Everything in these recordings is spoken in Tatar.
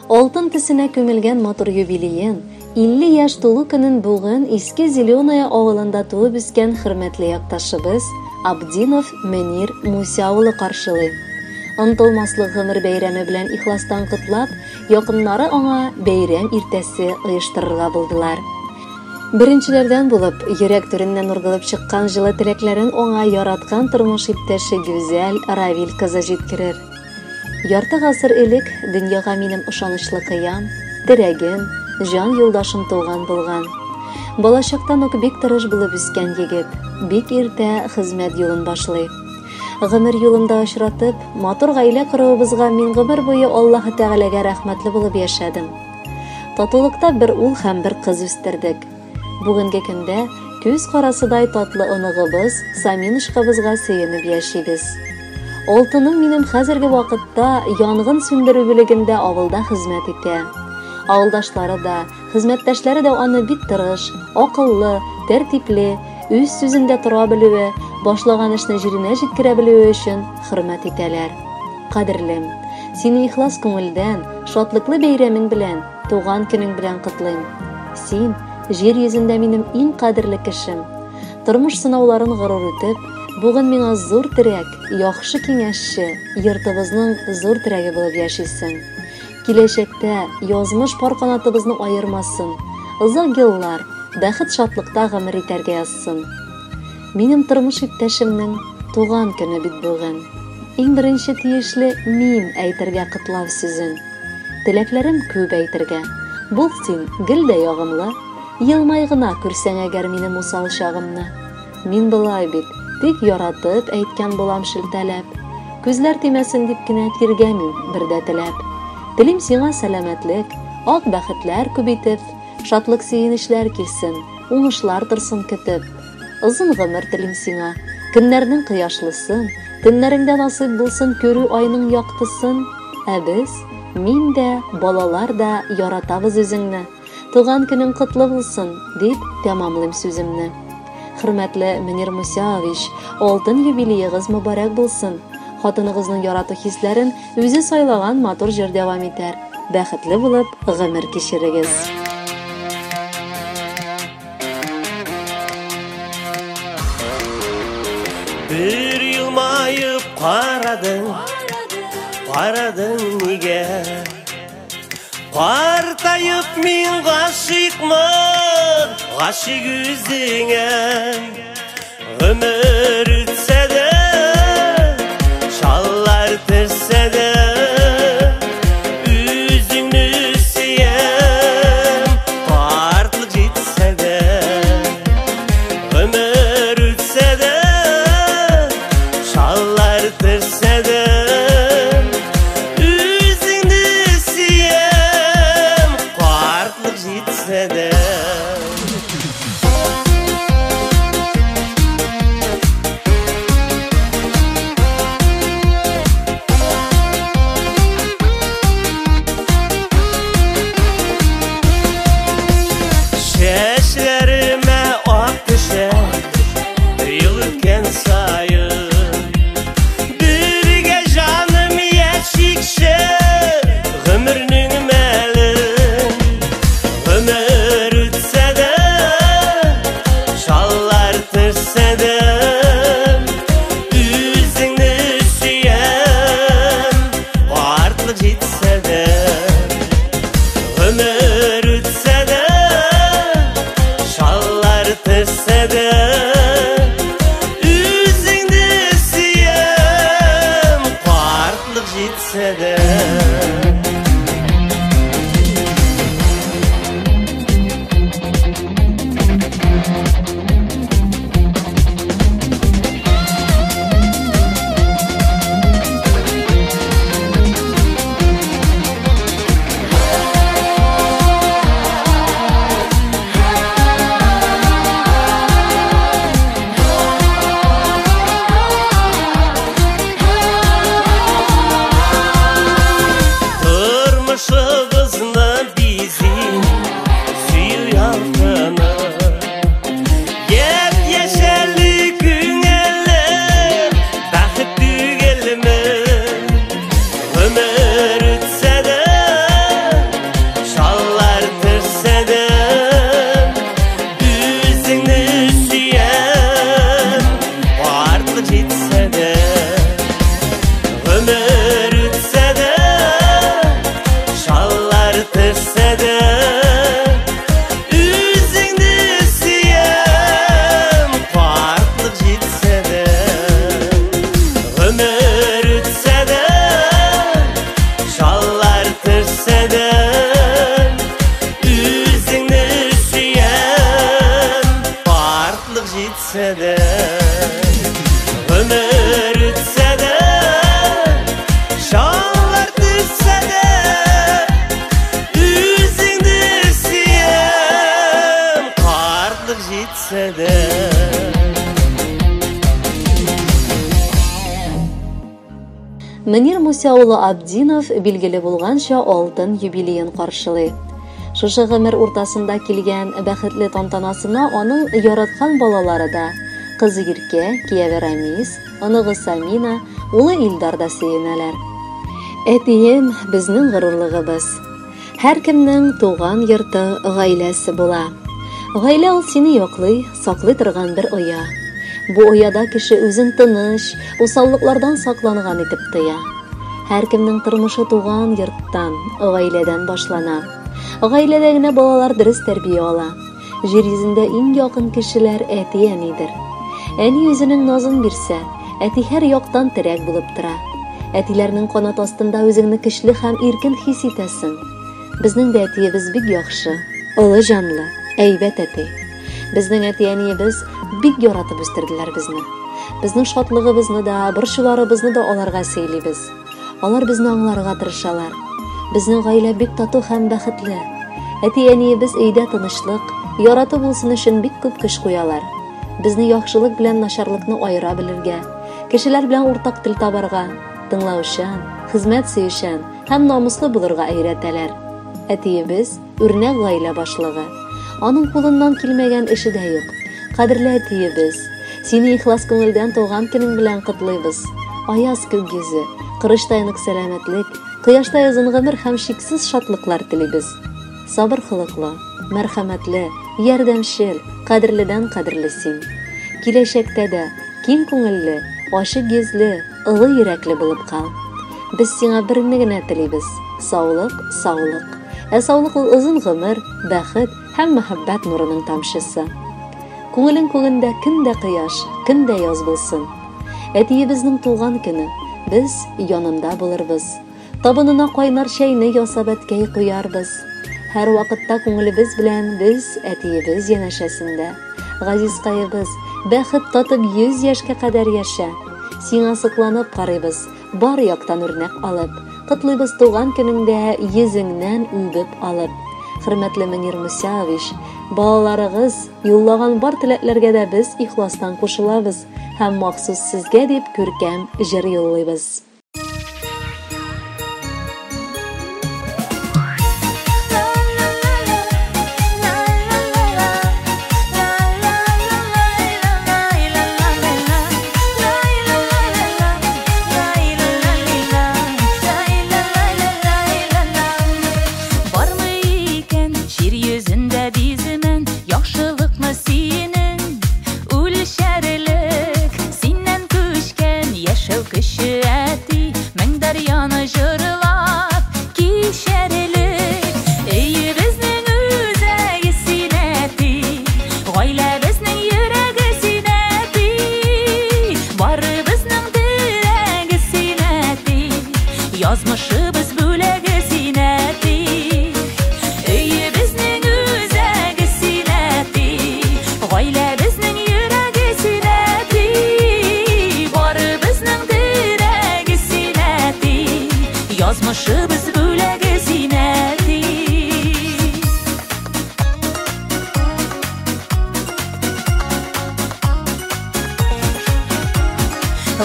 Алтын төсенә күмелгән матур юбилеен, 50 яшь тулу көнен бүген Иске Зеленая авылында туып үскән хөрмәтле якташыбыз Абдинов Мөнир Муся улы каршылый. Онытылмаслык гомер бәйрәме белән ихластан котлап, якыннары аңа бәйрәм иртәсе оештырырга булдылар. Беренчеләрдән булып, йөрәк түреннән ургылып чыккан җылы теләкләрен аңа яраткан тормыш иптәше Гүзәл Равил кызы җиткерер. Ярты гасыр элек дөньяга минем ышанычлы кыям, терәгем, җан юлдашым туган булган. Балачактан ук бик тырыш булып үскән егет, бик иртә хезмәт юлын башлый. Гомер юлымда очратып, матур гаилә коруыбызга мин гомер буе Аллаһы Тәгаләгә рәхмәтле булып яшәдем. Татулыкта бер ул һәм бер кыз үстердек. Бүгенге көндә күз карасыдай татлы оныгыбыз Саминушкабызга сөенеп яшибез. Алтыным минем хәзерге вакытта янгын сүндерү бүлегендә авылда хезмәт итә. Авылдашлары да, хезмәттәшләре дә аны бик тырыш, акыллы, тәртипле, үз сүзендә тора белүе, башлаган эшне җиренә җиткерә белүе өчен хөрмәт итәләр. Кадерлем, сине ихлас күңелдән, шатлыклы бәйрәмең белән, туган көнең белән котлыйм. Син, җир йөзендә минем иң кадерле кешем. Тормыш сынауларын горур үтеп, бүген миңа зур терәк, яхшы киңәшче, йортыбызның зур терәге булып яшисең. Киләчәктә язмыш пар канатыбызны аермасын, озак еллар бәхет-шатлыкта гомер итәргә язсын. Минем тормыш иптәшемнең туган көне бит бүген. Иң беренче тиешле мин әйтергә котлау сүзен. Теләкләрем күп әйтергә. Бул син гел дә ягымлы, елмай гына күрсәң әгәр минем усал чагымны. Мин болай бит, тик яратып әйткән булам шелтәләп. Күзләр тимәсен дип кенә тиргәмим бер дә теләп. Телим сиңа сәламәтлек, ак бәхетләр күп итеп, шатлык-сөенечләр килсен, уңышлар торсын көтеп. Озын гомер телим сиңа, көннәрнең кояшлысын, төннәреңдә насыйп булсын күрү айның яктысын. Ә без, мин дә, балалар да яратабыз үзеңне. Туган көнең котлы булсын, дип тәмамлыйм сүземне. Хөрмәтле Мөнир Мусяович, алтын юбилеегыз мөбарәк булсын. Хатыныгызның ярату хисләрен үзе сайлаган матур җыр дәвам итәр. Бәхетле булып гомер кичерегез. Бер елмаеп карадың, карадың нигә? Картаеп мин гашыйкмын, гашыйк үзеңә. Гомер үтсә дә, шаллар төшсә дә, үзеңне сөям, картлык җитсә дә. Гомер үтсә дә, шаллар төшсә дә, үзеңне сөям, картлык җитсә дә. Чәчләремә ак төшә, ел үткән саен. Бергә җаным яшикче, гомернең мәлен. Гомер үтсә дә, шаллар төшсә дә, үзеңне сөям, картлык җитсә дә. Гомер үтсә дә, шаллар төшсә дә, үзеңне сөям, картлык җитсә дә. Мөнир Муса улы Абдинов, билгеле булганча, алтын юбилеен каршылый. Шушы гомер уртасында килгән бәхетле тантанасына аның яраткан балалары да, кызы Иркә, кияве Рамис, оныгы Самина, улы Илдар да сөенәләр. Әтием, безнең горурлыгыбыз. Һәркемнең туган йорты, гаиләсе була. Гаилә ул сине яклый, саклый торган бер оя. Бу ояда кеше үзен тыныч, усаллыклардан сакланган итеп тоя. Һәркемнең тормышы туган йорттан, гаиләдән башлана. Гаиләдә генә балалар дөрес тәрбия ала. Җир йөзендә иң якын кешеләр әти-әнидер. Әни үзенең назын бирсә, әти һәр яктан терәк булып тора. Әтиләрнең канат астында үзеңне көчле һәм иркен хис итәсең. Безнең дә әтиебез бик яхшы, олы җанлы, әйбәт әти. Безнең әти-әниебез бик яратып үстерделәр безне. Безнең шатлыгыбызны да, борчуларыбызны да аларга сөйлибез. Алар безне аңларга тырышалар. Безнең гаилә бик тату һәм бәхетле. Әти-әниебез өйдә тынычлык, ярату булсын өчен бик күп көч куялар. Безне яхшылык белән начарлыкны аера белергә, кешеләр белән уртак тел табарга, тыңлаучан, хезмәт сөючән һәм намуслы булырга өйрәтәләр. Әтиебез үрнәк гаилә башлыгы. Аның кулыннан килмәгән эше дә юк. Кадерле әтиебез, сине ихлас күңелдән туган көнең белән котлыйбыз. Аяз күк йөзе, корычтай нык сәламәтлек, кояштай озын гомер һәм чиксез шатлыклар телибез. Сабыр холыклы, мәрхәмәтле, ярдәмчел, кадерледән кадерле син. Киләчәктә дә киң күңелле, ачык йөзле, олы йөрәкле булып кал. Без сиңа берне генә телибез: саулык, саулык. Ә саулык ул озын гомер, бәхет һәм мәхәббәт нурының тамчысы. Күңелең күгендә көн дә кояш, көн дә яз булсын. Әтиебезнең туган көне, без янында булырбыз. Табынына кайнар чәйне ясап әткәй куярбыз. Һәр вакытта күңелебез белән без әтиебез янәшәсендә. Газизкаебыз, бәхет татып 100 яшькә кадәр яшә. Сиңа сокланып карыйбыз, бар яктан үрнәк алып. Котлыйбыз туган көнеңдә йөзеңнән үбеп алып. Хөрмәтле Мөнир Мусаевич, балаларыгыз юллаган бар теләкләргә дә без ихластан кушылабыз һәм махсус сезгә дип күркәм җыр юллыйбыз. Бармы икән җир йөзендә биземен яхшылыкны синең үлчәрлек, синнән күчкән яшәү көче әти, мең дәрьяны җырлап кичәрлек. Өебезнең үзәге син әти, гаиләбезнең йөрәге син әти, барыбызның терәге син әти, язмышыбыз бүләге син әти. Өебезнең үзәге син әти, гаиләбезнең йөрәге син әти, барыбызның терәге син әти, язмышыбыз бүләге син әти.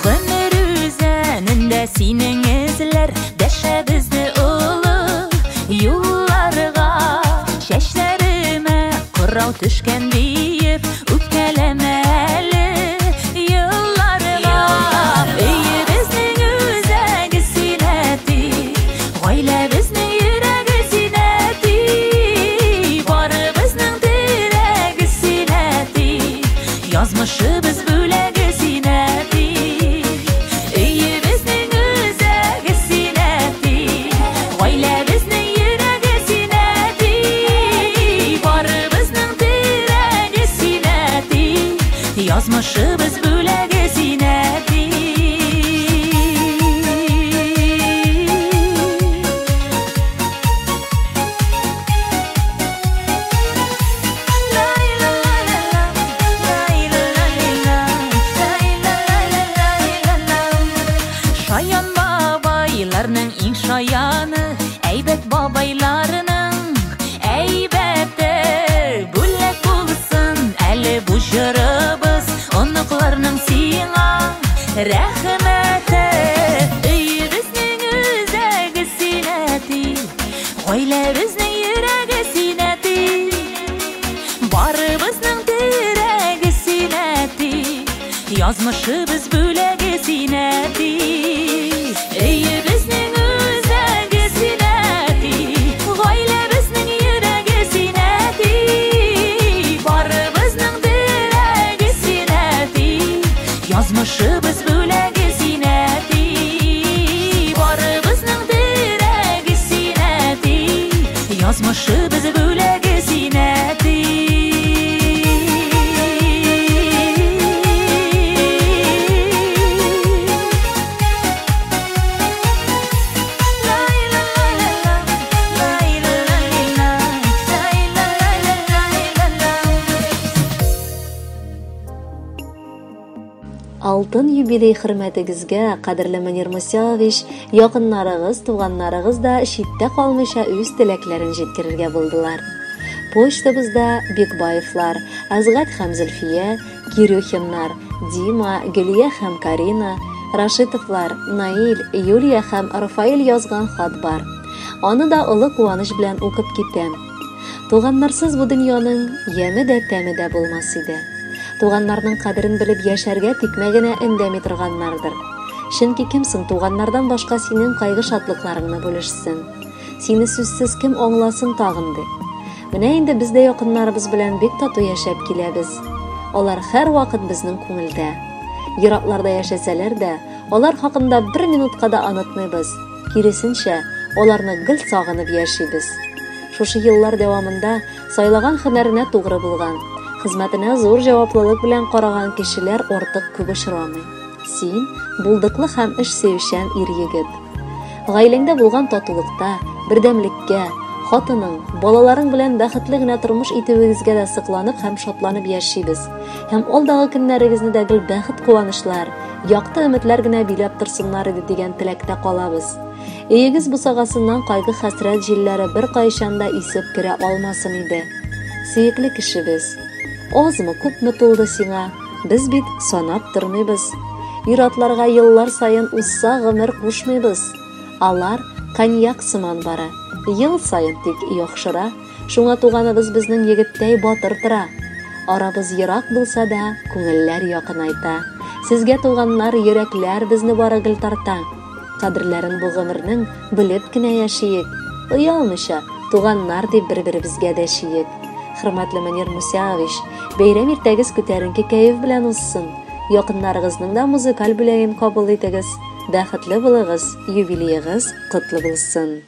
Гомер үзәнендә синең эзләр дәшә безне олы юлларга. Чәчләремә кырау төшкән диеп үпкәләмә әле елларга. Өебезнең үзәге син әти, гаиләбезнең йөрәге син әти, барыбызның терәге син әти, язмышыбыз бүләге син әти. Өебезнең үзәге син әти, гаиләбезнең йөрәге син әти, барыбызның терәге син әти, язмышыбыз бүләге син әти. Шаян бабайларның иң шаяны, әйбәт бабайларның әйбәте. Бүләк булсын әле бу җырыбыз, оныкларның сиңа рәхмәте. Өебез Язмышыбыз бүләге син, әти. Өебезнең үзәге син, әти. Гаиләбезнең йөрәге син, әти. Барыбызның терәге син, әти. Язмышыбыз бүләге син, әти. Барыбызның терәге син, әти. Язмышыбыз бүләге син, әти. Алтын юбилей хөрмәтегезгә, кадерле Мөнир Мусяович, якыннарыгыз, туганнарыгыз да читтә калмыйча үз теләкләрен җиткерергә булдылар. Почтабызда Бикбаевлар, Әзгать һәм Зөлфия, Кирюхиннар, Дима, Гөлия һәм Карина, Рашитовлар, Наил, Юлия һәм Рафаэль язган хат бар. Аны да олы куаныч белән укып китәм. Туганнарсыз бу дөньяның яме дә тәме дә булмас иде. Туганнарның кадерен белеп яшәргә тикмә генә эндәми торганнардыр. Чөнки кем соң туганнардан башка синең кайгы-шатлыкларыңны бүлешсен? Сине сүзсез кем аңласын тагын ди. Менә инде без дә якыннарыбыз белән бик тату яшәп киләбез. Алар һәрвакыт безнең күңелдә. Еракларда яшәсәләр дә, алар хакында бер минутка да онытмыйбыз. Киресенчә, аларны гел сагынып яшибез. Шушы еллар дәвамында сайлаган һөнәренә тугры булган, хезмәтенә зур җаваплылык белән караган кешеләр артык күп очрамый. Син булдыклы һәм эш сөючән ир-егет. Гаиләңдә булган татулыкта, бердәмлеккә, хатының, балаларың белән бәхетле генә тормыш итүегезгә дә сокланып һәм шатланып яшибез. Һәм алдагы көннәрегезне дә гел бәхет куанычлар, якты өметләр генә биләп торсыннар иде дигән теләктә калабыз. Өегез бусагасыннан кайгы-хәсрәт җилләре беркайчан да исеп керә алмасын иде. Сөекле кешебез, азмы, күпме тулды сиңа, без бит санап тормыйбыз. Ир-атларга еллар саен узса гомер кушмыйбыз. Алар коньяк сыман бара, ел саен тик яхшыра. Шуңа туганыбыз безнең егеттәй батыр тора. Арабыз ерак булса да, күңелләр якынайта. Сезгә туганнар, йөрәкләр безне бары гел тарта. Кадерләрен бу гомернең белеп кенә яшиек. Оялмыйча, туганнар дип бер-беребезгә дәшиек. Хөрмәтле Мөнир Мусяович, бәйрәм иртәгез күтәренке кәеф белән узсын. Якыннарыгызның да музыкаль бүләген кабул итегез. Бәхетле булыгыз, юбилеегыз котлы булсын.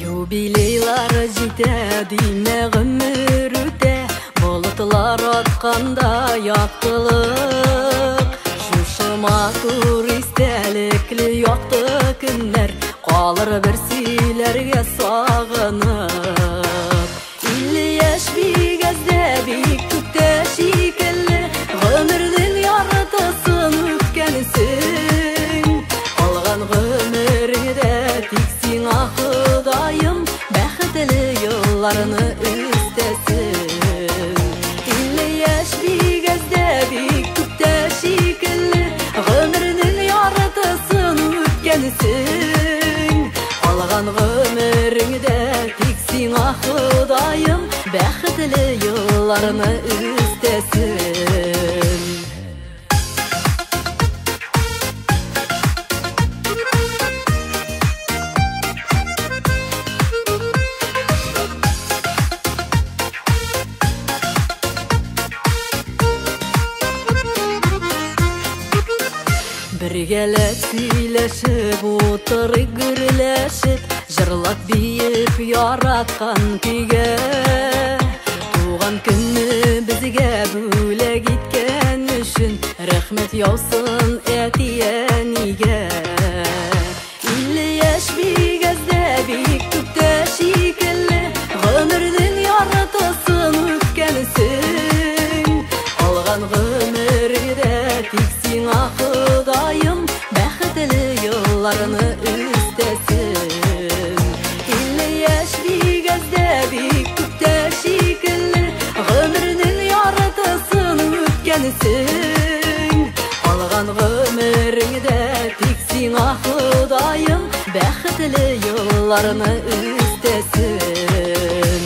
Юбилейлар җитә, димә гомер үтә, болытлар атканда яктылык. Шушы матур истәлекле якты көннәр калыр бер сөйләргә сагынып. 50 яшь бик әз дә, бик күп тә шикелле, гомернең яртысын үткәнсең. Калган гомереңдә тик сиңа Ходаем бәхетле елларны өстәсен. 50 яшь бик әз дә, бик күп тә шикелле, гомернең яртысын үткәнсең. Калган гомереңдә тик сиңа Ходаем бәхетле елларны өстәсен. Бергәләп сөйләшеп, утырып гөрләшеп, җырлап биеп яраткан көйгә. Туган көнне безгә бүләк иткән өчен рәхмәт яусын әти-әнигә. 50 яшь бик әз дә, бик күп тә шикелле, гомернең яртысын үткәнсең. бәхетле елларны өстәсен.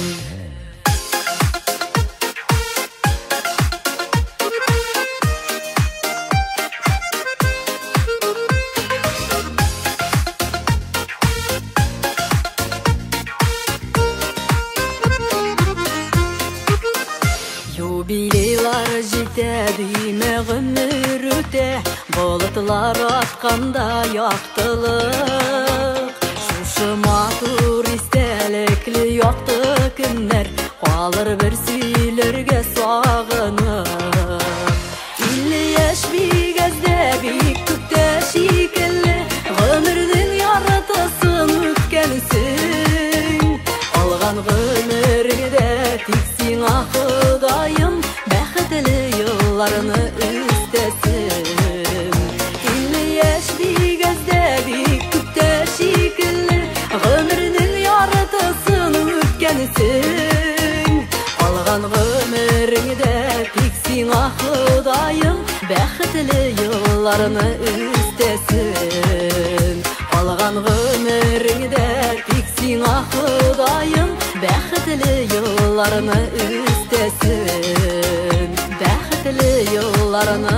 Юбилейлар җитә, димә гомер үтә, болытлар атканда яктылык. Шушы матур истәлекле якты көннәр калыр бер сөйләргә сагынып. 50 яшь бик әз дә, бик күп тә шикелле, гомернең яртысын үткәнсең. Калган гомергә тик сиңа Ходаем бәхетле елларны өстәсен. 50 яшь бик әз дә, бик күп тә шикелле, гомернең яртысын үткәнсең. Калган гомергә тик сиңа Ходаем бәхетле елларны өстәсен. Калган гомергә тик сиңа Ходаем бәхетле елларны өстәсен. Бәхетле елларны